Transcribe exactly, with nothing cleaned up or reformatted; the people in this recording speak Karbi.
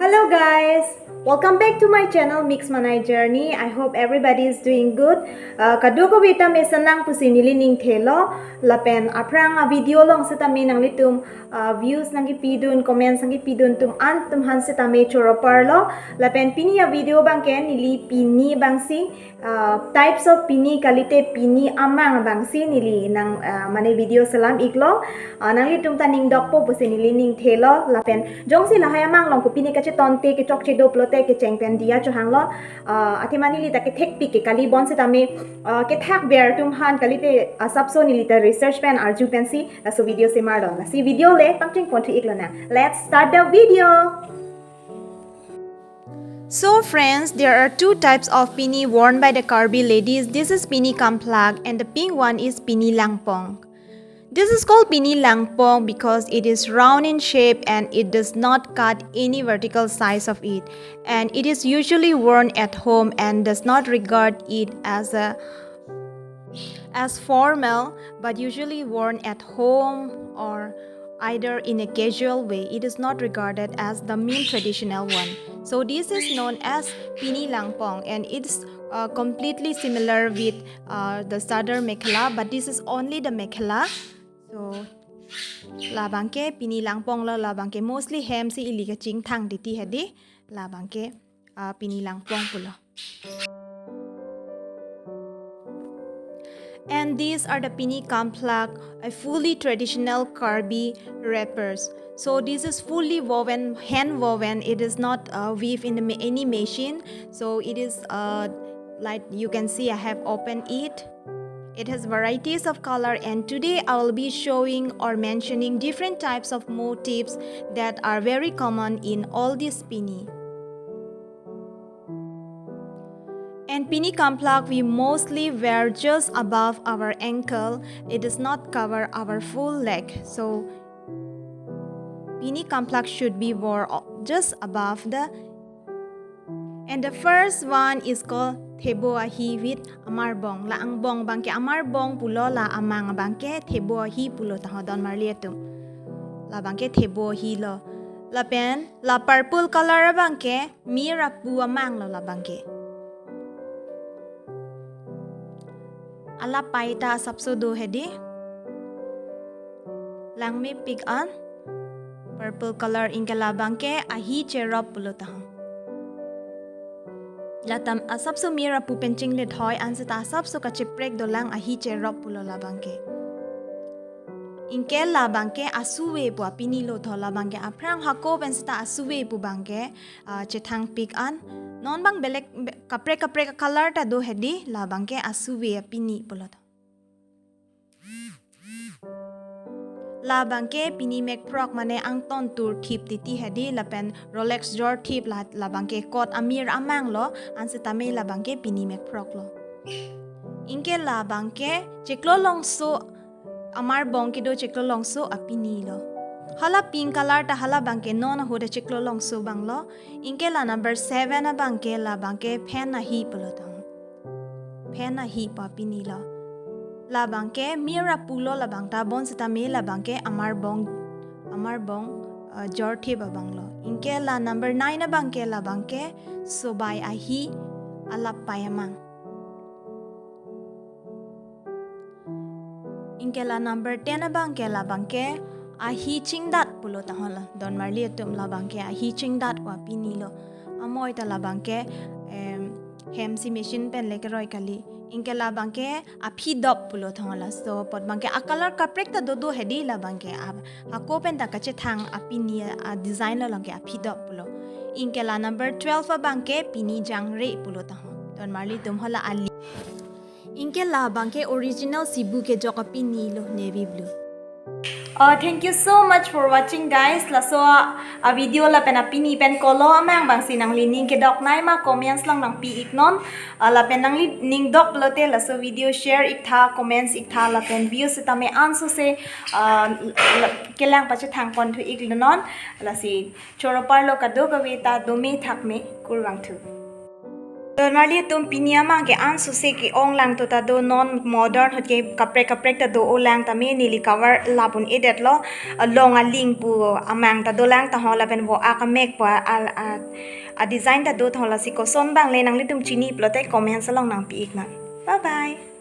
Hello guys, welcome back to my channel Mix Manai Journey. I hope everybody is doing good. Uh, kadokave ta mesen lang pusi neli ning thelo. Lapen aphrang a video along setame nanglitum uh, views nangkipidun, comments nangkipidun atum an atum aphan setame choro parlo. Lapen pini a video abangke neli pini abangsi uh, types of pini kalite pini amang abangsi neli nang uh, mane video selam iklo. Uh, nanglitum ta ning dokpo pusi neli ning thelo. Lapen jongsi lahai amang along kopine kachetonte kechokche do pulote kecheng pen diya chohanglo. Uh, athema neli ta kethekpik ke kali, bonsitame uh, kethak ber atum aphan kalite asapso neli ta research pen arju pensi laso video semarlo. Lasi video le pangcheng ponthu iklo nang. Let's start the video. So friends, there are two types of pini worn by the Karbi ladies. This is pini kamplak and the pink one is pini langpong. This is called pini langpong because it is round in shape and it does not cut any vertical sides of it. And it is usually worn at home and does not regard it as a as formal, but usually worn at home or either in a casual way. It is not regarded as the main traditional one. So this is known as pini langpong, and it's uh, completely similar with uh, the sadar mekhela, but this is only the mekhela. So labangke pini langpong lo, labangke mostly hem si ili kachingthang titi hedi, labangke uh, pini langpong pulo. And these are the pini kamplak, a fully traditional Karbi wrappers. So this is fully woven, hand woven. It is not uh, weave in the ma- any machine. So it is uh, like you can see, I have opened it. It has varieties of color, and today I will be showing or mentioning different types of motifs that are very common in all these pini. And pini kamplak we mostly wear just above our ankle. It does not cover our full leg. So pini kamplak should be worn o- just above the. And the first one is called thebo ahi with amarbong. La angbong abangke amarbong pulo, la amang abangke thebo ahi pulo taho, don marli atum. Labangke thebo ahi lo. Lapen la purple color abangke mir apu amang lo labangke. Ala pai ta asapso do hedi. Langmepik an purple color, anke labangke ahi cherop pulo taho. Latum asapso mir apu pen chinglethoi an seta asapso kacheprek dolang, ahi cherop pulo labangke. Anke labangke asuve pu apini lo tho, labangke aphrang hako pen seta asuve pu abangke uh, chethangpik an. Non abang belek be- kaprek kaprek color ta do hedi, labangke asuve apini pulo tho. Labangke pini mekphrok mane angton tur thip titi hedi, lapen Rolex jor thip la, labangke kot amir amang lo, an sitame labangke pini mekphrok lo. Anke labangke chiklo longso amarbong kedo chiklo longso apini lo. Hala pink color ta hala abangke non ahut chiklo longso abang lo. Anke la number seven abangke labangke phen ahi pulo tang. Phen ahi pu apini lo. Labangke mir apu lo labang ta, bonsitame labangke amarbong, amarbong uh, jor thip abang lo. Anke la number nine abangke labangke sobai ahi, alap pai amang. Anke la number ten abangke labangke ahi chingdat pulo taho la. Don marli atum, labangke ahi chingdat pu apini lo. Amoi ta labangke em, hem si machine pen le keroi kali. Anke labangke aphidop pulo taho la. So apot abangke a color kaprek ta dodo hedi, labangke a hako pen ta kachethang apini a design lo, labangke aphidop pulo. Anke la number twelve abangke pini jangre pulo taho. Don marli atum, hala ali. Anke labangke original sibu kejok apini lo, navy blue. Uh, thank you so much for watching, guys. Laso a video lapen apini pen kolo amang abangsi nanglining kedok nai ma, comments lang nangpi iknon. Uh, lapen nanglining dok pulote laso video share iktha, comments iktha, lapen views sitame ansose uh, la- kelang pachethang ponthu iklo non. Lasi choro parlo kadokave ta, dome thakme, kurvangthu. Donmarli atum, pini amang ke ansose ke-ong lang to ta do, non modern ahut ke kaprek kaprek ta do-o lang, tame neli cover lap un-edetlo, along aling pu amang ta do lang ta ho, lapen vo akamek pu a, a, a design ta do ta ho. Lasi koson abang le nanglitum chini pulote comments along nangpi-ik nang. Bye bye.